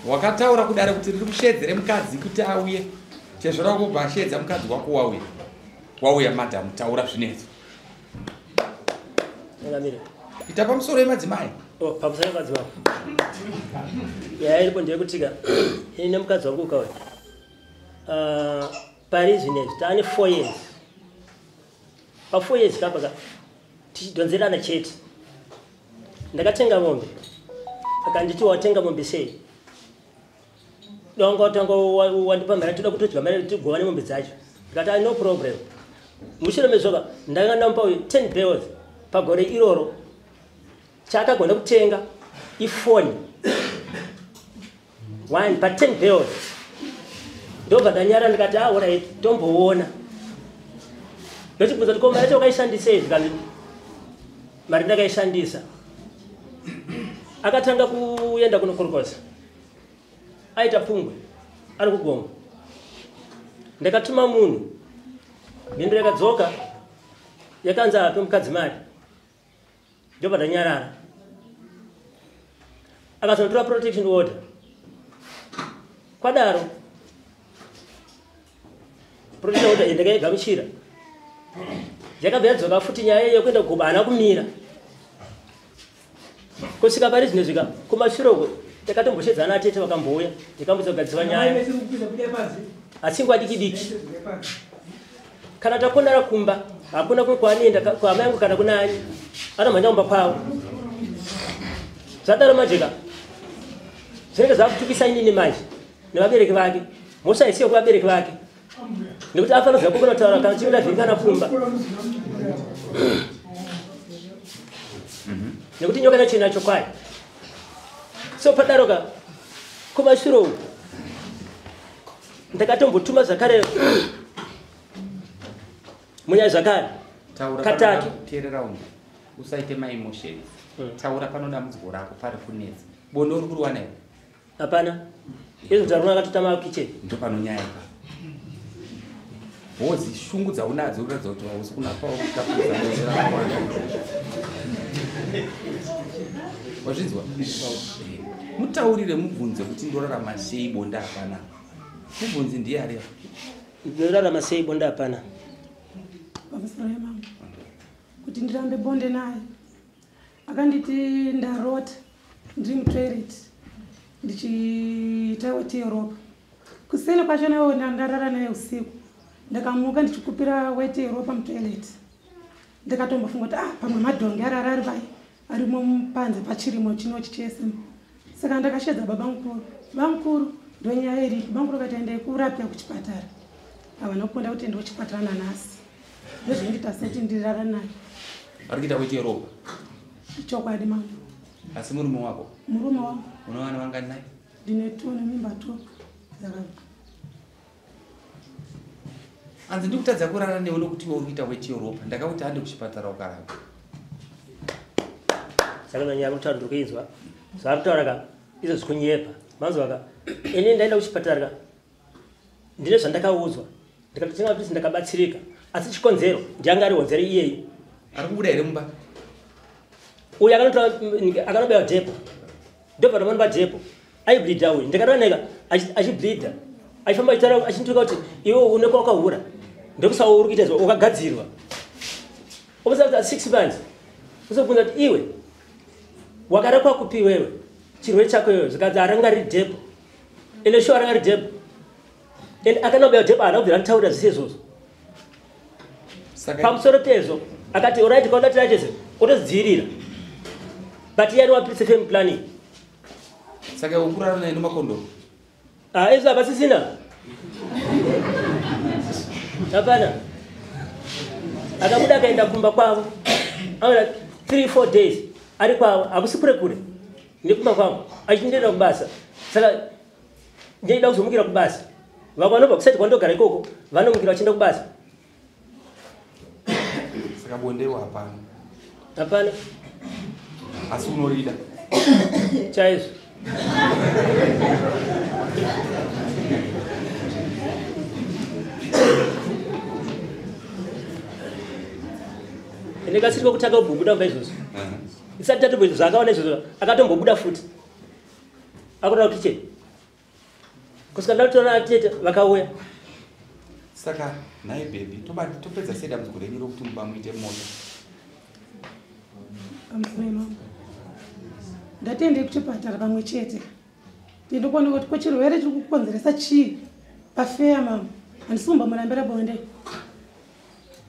Wakataura kudare kuti riri kushedzere mukadzi kuti auye. Chezvo rakubva ashedza mukadzi wako wauya. Wauya madam, taura zvinetso. Changamire. Ita pamusoro yemadzimai. Oh, pamusoro yemadzimai. Nyaya iripo ndeyekutika ini nemukadzi wangu ukauya. Pari zvinezvi taane 4 years. Pa 4 years kapa ka tichidhonzerana chete. Ndakatenga mombe. Akanditi watenga mombe sei? Dongo tongo wandipa mari toda kutodya mari tigovane mombe dzacho. Ndikati no problem. Mushure mezvoka ndanga ndamupa uyu 10 bills pagore iroro. Chaakagona kutenga ifoni 1 pa 10 bills. Ndobva ndanyara ndikati ah alright tomboona. Ndochibvunza kuti ko mari yacho wakaishandisei? Zvikanzi mari ndakaishandisa. Akatanga kuenda kunokorokoza. Aita pungwe ari kugonga. Ndakatuma munhu. Mhinduro yakadzoka yakanzi ape mukadzi mari. Ndobva ndanyarara. Akazonotora protection order. Kwadaro protection order ndakaigamuchira. Yakabva yadzoka futi nyaya yekuenda kugoba haana kumira. Kusvika pari zvino zvika kumashure uko takatomboshedzana atete vakambouya ndikambudza kugadzirwa nyaya. Asi nguva diki diki. Kana takonara kumba hakuna kwaanoenda kwa amai angu kana kuna ani anomhanya kumba kwavo. Zvadaro manje ka zvinenge zvakutukisa inini manje nevabereki vake. Mhosva haisiyo kuvabereki vake nekuti afanira kuziva kunotaura kana chinge ndavhiringana kumba. Nekuti nyoka yacho inacho kwayo. So padaro ka kumashure uku ndakatombotuma zvakare munyaya zvakare Taura katatu. Teerera ungu usaite ma emotions. Taura pano dambudziko rako pari kunetsa. Bonde uri kuriwana here? Hapana. Izvo taruona akatotama kitchen. Ndo pano nyaya ipa. Bozi shungu dzaunadzo kuratidza kuti hausi kunapa kutapudza bonde rakawanda. Wazvinzwa? Mutaurire mubvunze kuti ndorarama sei bonde hapana. Mubvunze ndiye ari apa. Ndorarama sei bonde hapana? Pamusoro yemama. Kuti ndirambe bonde naye. Akanditi ndarota ndiri mutoilet ndichiita weti yeropa. Kuseni kwacho naye ndarara naye usiku. Ndakamuka ndichikupira weti yeropa mutoilet. Ndakatombofunga kuti pamwe madhongi arara ari pai arimo panze pachirimo chino chichese. Saka ndakashedza baba mukuru. Baba mukuru ndo nyaya iripo. Baba mukuru vakati endai kurapwa kuchipatara. Havana kukunda kuti ende kuchipatara nanhasi. Ndozvinondita seti ndirara naye. Ari kuita weti yeropa? Chokwadi mama. Asi murume wako? Murume wangu. Una vana vangani naye? Ndine 2 nemimba 2 dzakabva. Anzi ndikutadza kurara newe nokuti iwe uri kuita weti yeropa. Ndakakuti hande kuchipatara ukaramba. Saka nyaya yekutaura ndiri kuinzwa. Zvaari kutaura ka izvo zvikunyepa. Manzwa ka ini ndaenda kuchipatara ka ndine zvandakaudzwa. Ndikatotenga mapilisi ndakabatsirika. Asi chikonzero ndianga ari honzeri iyeyi. Ari kubuda here mumba? Uyu akanobaiwa dhepo. Ndobva ndamuona dhepo. Aibleeda uyu. Ndikatooneka achibleeda. Achifamba achitaura achinituka kuti iwe une kwawakahura. Ndokusawo uri kuita izvo wakagadzirwa. Obvisa kuti 6 months. Uzobvunza kuti iwe wakarakwa kupi iwewe? Chirwere chako iwewe zvikanzi aranga riri dhepo. Ende shuwa aranga riri dhepo. Ende akanobaiwa dhepo haana kubvira ataura zvese izvozvo. Saka pamusoro pezvo akati alright kauda tirachese otodzivirira. But iye anova mapilisi family planning. Saka iwe ukurara naye nemakondomu? Izvo hapasisina. Hapana. Akabuda akaenda kumba kwavo. Aona 3-4 days ari kwavo, hakusi kure kure nekumba kwavo, achindoenda kubasa. Saka ndaida kuzomukira kubasa. Vamwe vanobva kuside kwandogara ikoko, vanomukira vachienda kubasa. Saka bondewo hapana. Hapana. Asi unorida? Chaizvo. Ende kasiri kwekutanga kumbobuda mumba izvozvo. Isati tatomboita zvaakaona izvozvo, akatombobuda futi. Akuda kitchen. Kusvika ndatora atete vakauya. Saka nhai baby, topedza sei dambudziko renyu rokuti muba muite mota? Pamusoro mama. Ngatiende kuchipatara pamwe chete. Ndinokuona kuti ko chirwere chiri kukonzeresa chii pafeya mama. Handisi kumbomurambira bonde.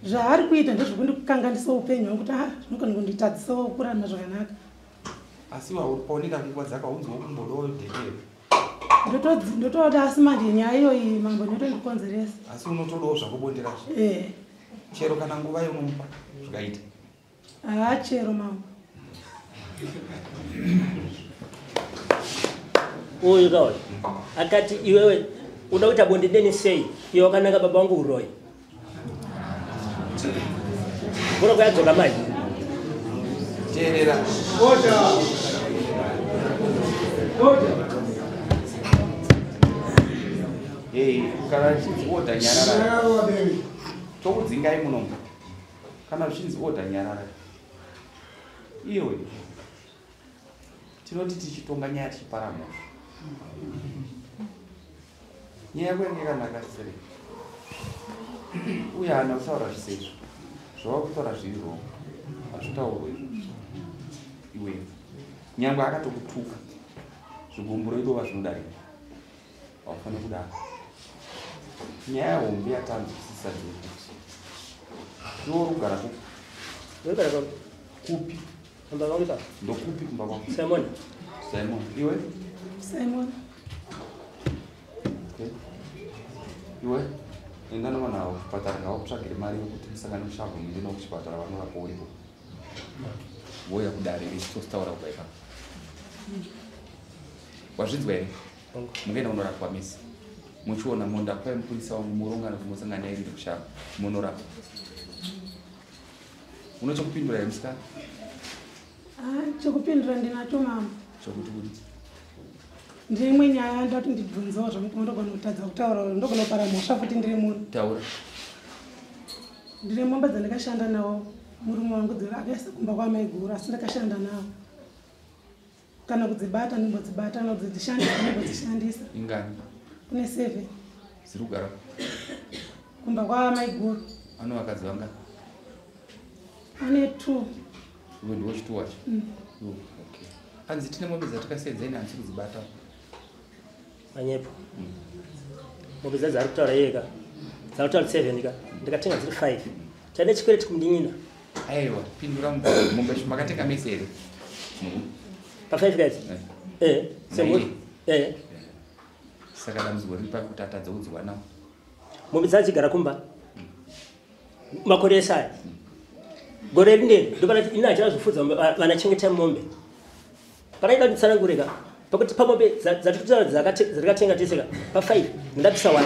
Zvaari kuita ndezvekundikanganisa upenyu hwangu kuti ah zvinogona kunditadzisawo kurarama zvakanaka. Asi paunenge nguva dzako haunzwa kumbodawo dhekere. Ndotoda asi manje nyaya iyoyi mambo ndotondikonzeresa. Asi unotodawo zvako bonde racho. Eh. Chero kana nguva yaunomupa zvikaita. Haa chero mambo. Uyu kauyu akati iwewe uda kuita bonde neni sei iwe wakananga baba vangu uroyi. Mbona kuyadzoka manje? Teerera. Hey, kana zvichinzi order nyarara. Tokudzingai munomu. Kana zvichinzi order nyarara. Iwe. Tinoti tichitonga nyaya tichipara mhosva. Nyaya yako yange yakanaka sere. Uye haana kutaura zvisezvo. Zvava kutaura zviri wrong. Hazvitaurwe izvozvo. Iwe. Nyangwe akatokutuka. Zvigumburo idova zvinodarika. Haufaniri kudaro. Nyaya hombe yatanzwisisa ndeyekuti iwe uri kugara kupi? Uri kugara kupi? Kumba kwangu ipapo. Ndokupi kumba kwako? Simon. Simon. Iwe? Simon. Okay. Iwe? Enda nevanhu ava kuchipatara ngavakutsvagire mari yekuti musangane mushavhu muende navo kuchipatara vanorapwa uripo. Vouya kudare vechitotaura kubva ipapo. Wazvinzwa here? Mungaenda kunorapwa mese. Muchiona monda kwai mupurisa wangu murongana kuti mosangana naye rini kushava munorapwa. Uno chekupindura here musikana? Ah, chekupindura ndinacho mama. Chokuti kuti? Ndine imwe nyaya ndati ndibvunzewo zvamuti ndogona kutadza kutaura ndogona kupara mhosva futi ndiri munhu. Taura. Ndine mombe dzandakashanda nawo murume wangu akaisa kumba kwamaiguru asi ndakashanda nawo. Kana kudzibata ndimbodzibata kana kudzishandisa ndimbodzishandisa. Ingani? Kune 7. Dziri kugara kumba kwamaiguru. Ano vakadzi vanga? Ane 2. Iwe ndiwo chitu wacho? Okay. Anzi tine mombe dzatikasiyedza ine handisi kudzibata. Manyepo. Mombe dzadzo ari kutaura iye ka. Dzari kutaura 7 ka. Ndikatenga dziri 5. Taida chikwereti kumudin'ina. Aiwa, pindura mubvunzo. Mombe makatenga mese here? Pa 5 guys? Eh. Semuri. Eh. Saka dambudziko riri papi kuti atadze kudziwanawo? Mombe dzachigara kumba. Makore ese aya. Gore rineri ndopana ina achazofudza vanachengeta mombe. Panaida nditsanangureka pakuti pamombe dzatiri dzatikatenga tese ka pa 5 ndabvisa 1.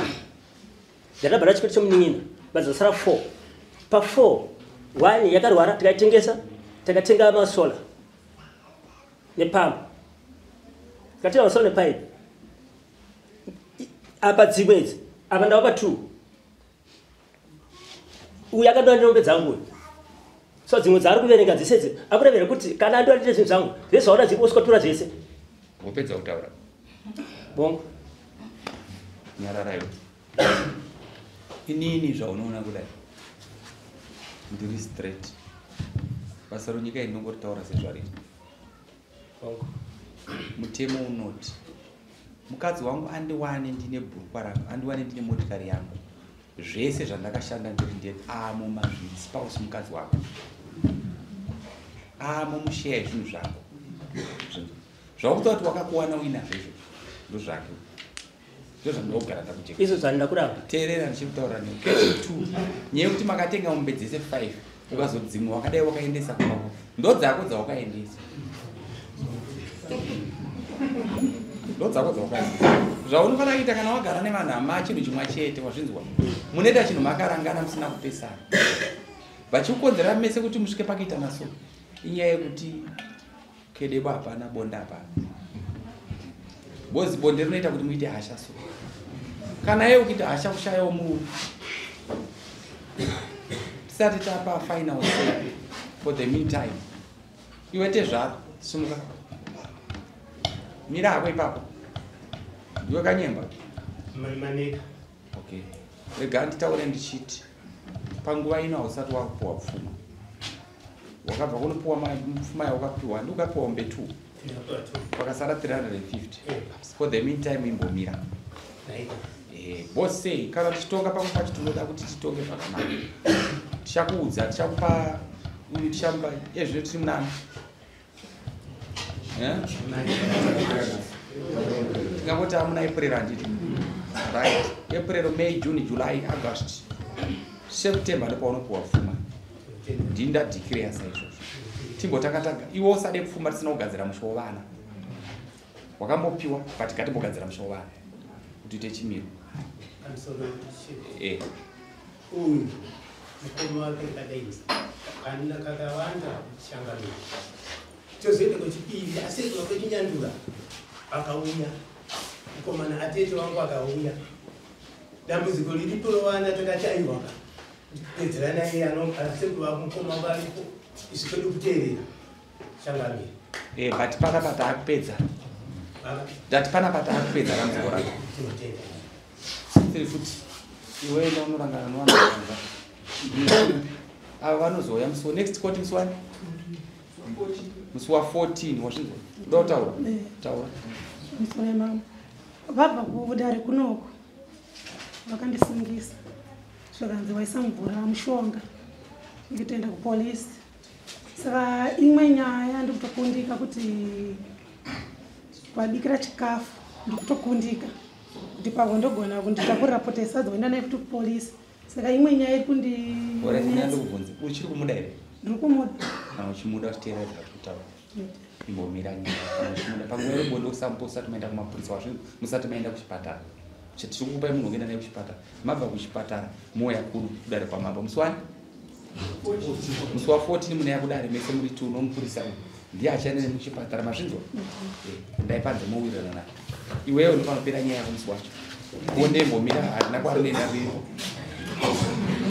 Ndakabhadhara chikwereti chemunin'ina vadzosara 4. Pa 4 1 yakarwara tikaitengesa takatenga masola nepampu. Tikatenga masola nepipe. Apa dzimwe idzi apa ndava pa 2. Uyu akandora mombe dzangu uyu. So dzimwe dzaari kuverenga dzese idzi akurevera kuti kana andora zvinhu zvangu zvese zvaona dziri oswatura zvese. Wopedza kutaura. Bongo. Nyarara iwe. Inini zvaunoona kudai ndiri straight. Basa renyika iri ndongoritaura sezvariri. Bongo. Mutemo unoti mukadzi wangu andiwane ndine bhurukwa rangu, andiwane ndine motikari yangu. Zvese zvandakashanda ndiri ndega amo mazviri spouse mukadzi wako. Amo musheya zvinhu zvako. Zvakuta kuti wakakuwana uinazvo izvozvo ndozvake. Ndozvandinogara ndakujeka. Izvo zvandida kuramba. Teerera ndichikutaura newe. Kechi 2. Nyaya yekuti makatenga mombe dzese 5 ukazodzimwa wakadai wakaendesa kumba kwako. Ndodzako dzawakaendesa. Ndodzako dzawakaendesa. Zvaunofanira kuita kana wagara nevanhu hama chinhu chimwe chete wazvinzwa. Munoita chinhu makarangana musina kupesana. Vachikukonzera mese kuti musvike pakuita naso. Inyaya yekuti kedebo hapana bonda hapana. Bozi bonde rinoita kuti muite hasha so. Kana iye ukuita hasha kushayawo murume. Tisati tapa final say for the meantime. Iwe tezvaro simuka. Mira hako ipapo. Iwe kanyemba. Maneka. Okay, rega nditaure ndichiti panguva ino hausati wakupiwa pfuma. Wakabva kunopiwa pfuma yawakapiwa, ndikukapiwa mombe 2. Ndakapiwa 2. Pakasara 350. For the meantime imbomira. Naita. Bose kana tichitonga pamwe pacho tinoda kuti titonge zvakanaka. Tichakuudza, tichakupa uyu, tichamupa ezvino tiri munani. Tingangoti amuna April handiti? Right. April, May, June, July, August, September ndopaunopiwa pfuma. Ndini ndadeclare saizvozvo. Timbotanga taga iwe usade pfuma tisina kugadzira musha wevana. Wakambopiwa but ngatimbogadzira musha wevana kuti uite chimiro. Pamusoro chief. Uyu mukoma wake kadainzi kana kakawanda changamire. Tozoenda kwechipiri asi kwechinyandura akauya mukomana atete wangu akauya. Dambudziko riripo rovana takati aiwaka pedzerana iye asekuru mukoma varipo isu kwedu kuteerera changamire. But panapa taakupedza. Ndati panapa taakupedza dambudziko rako. Tinotenda. Tiri futi iwe enda unorangana nevanhu. Ava vanozouya musi wa next court musi wani? Musi wa 14 wazvinzwa? Uda kutaura? Taura. Musoro mama. Vabva kudare kunoko vakandisungisa zvakanzi waisa mvura mushonga ndikutoenda kupolisi. Saka imwe nyaya ndikutokundika kuti kwabikira chikafu ndikutokundika kuti pamwe ndogona kunditakurira poto yesadza voenda naye futi kupolisi. Saka imwe nyaya iri kundi Ora ndikubvunze, uchiri kumuda here? Ndiri kumuda. Kana uchimuda uchiteerera zvakutaura. Imbomira nyaya kana uchimuda. Panguva yebonde usambo usati maenda kumapurisa wazvinzwa, musati maenda kuchipatara. Tiri kukupai munhu wekuenda naye kuchipatara. Mabva kuchipatara mouya kuno kudare kwamambo. Musi wani? Musi wa 14 munouya kudare mese muri 2 nomupurisa uyu. Ndiye achaenda nemi kuchipatara, mazvinzwa? Endai panze mowirirana naye. Iwewe unofanira kupera nyaya yako musi wacho. Bonde imbomira, hatina kwarinoenda riripo.